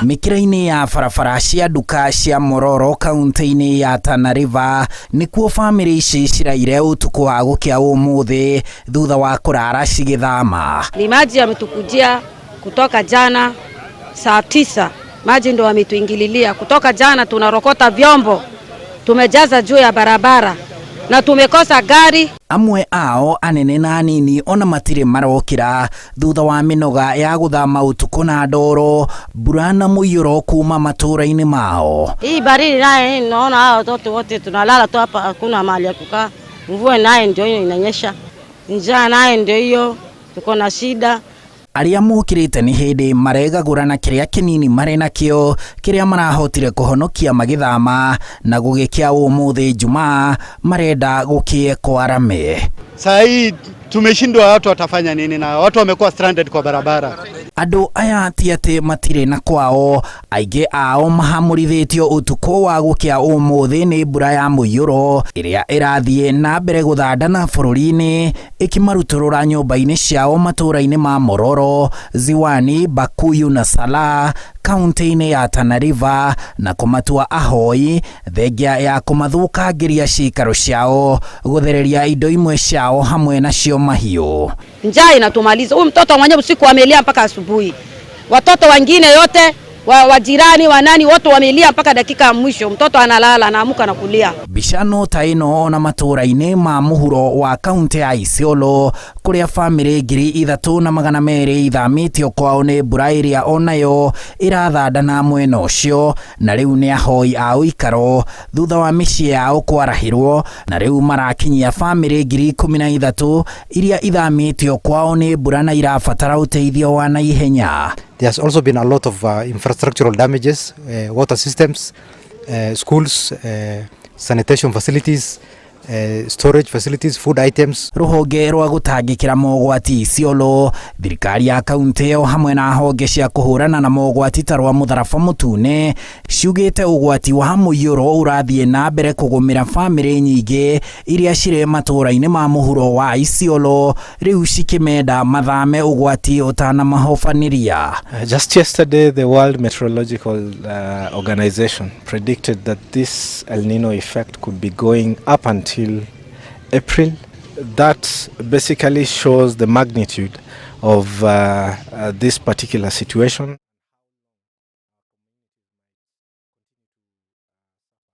Mĩkĩra-inĩ ya barabara cia nduka cia Mororo kaunti-inĩ ya Tana River nĩkuo bamĩrĩ ici ciraire ũtukũ wa gũkĩa ũmũthĩ thutha wa kũrara cigĩthama. Ni maji yametukujia kutoka jana saa 9, maji ndo wametuingililia kutoka jana. Tunarokota vyombo tumejaza juu ya barabara na tumekosa gari. Amwe ao anene na anini ona matirĩ marokĩra thutha wa mĩnoga ya gũthama ũtukũ na ndoro, mbura na mũiyũro kuma matũũra-inĩ mao. Hii baridi naye naona hawa watoto wote tunalala tu hapa, hakuna mahali ya kukaa. Mvua naye ndio hiyo inanyesha, njaa naye ndio hiyo, tuko na shida. Arĩa mokĩrĩte nĩ hĩndĩ maregagũra na kĩrĩa kĩnini marĩ nakĩo kĩrĩa marahotire kũhonokia magĩthama na gũgĩkĩa ũmũthĩ Jumaa marenda gũkĩe kwarame. Saa hii tumeshindwa, watu watafanya nini? Na watu wamekuwa stranded kwa barabara. Andũ aya ti atĩ matirĩ na kwao, aingĩ ao mahamũrithĩtio ũtukũ wa gũkĩa ũmũthĩ nĩ mbura ya mũiyũro ĩrĩa ĩrathiĩ na mbere gũthandana bũrũri-inĩ ĩkĩmarutũrũra nyũmba-inĩ ciao matũũra-inĩ ma Mororo, Ziwani, Bakuyu na Salaa kaunti-inĩ ya Tana River na kũmatua ahoi thengia ya kũmathũkangĩria cikaro ciao, gũthereria indo imwe ciao hamwe nacio mahiũ. Njaa inatumaliza. Huyu mtoto mwenyewe usiku amelia mpaka asubuhi, watoto wengine yote wa jirani wanani wote wamelia mpaka dakika ya mwisho. Mtoto analala, anaamuka na kulia. Mbica ta ĩno ona matũũra-inĩ ma mũhuro wa kaunti ya Isiolo kũrĩa bamĩrĩ 3200 ithamĩtio kwao nĩ mbura ĩrĩa onayo ĩrathandana mwena ũcio na rĩu nĩ ahoi a ũikaro thutha wa mĩciĩ yao kwarahĩrwo na rĩu marakinyia bamĩrĩ 13,000 iria ithamĩtio kwao nĩ mbura na irabatara ũteithio wa naihenya. There's also been a lot of infrastructural damages, water systems, schools, sanitation facilities, storage facilities, food items. Rũhonge rwa gũtangĩkĩra mogwati Isiolo, thirikari ya kaunti ĩyo hamwe na honge cia kũhũrana na mogwati ta rwa mũtharaba mũtune ciugĩte ũgwati wa mũiyũro ũrathiĩ na mbere kũgũmĩra bamĩrĩ nyingĩ iria cirĩ matũũra-inĩ ma mũhuro wa Isiolo rĩu cikĩmenda mathame ũgwati ũtanamahobanĩria. Just yesterday, the World Meteorological Organization predicted that this El Nino effect could be going up until April. That basically shows the magnitude of this particular situation.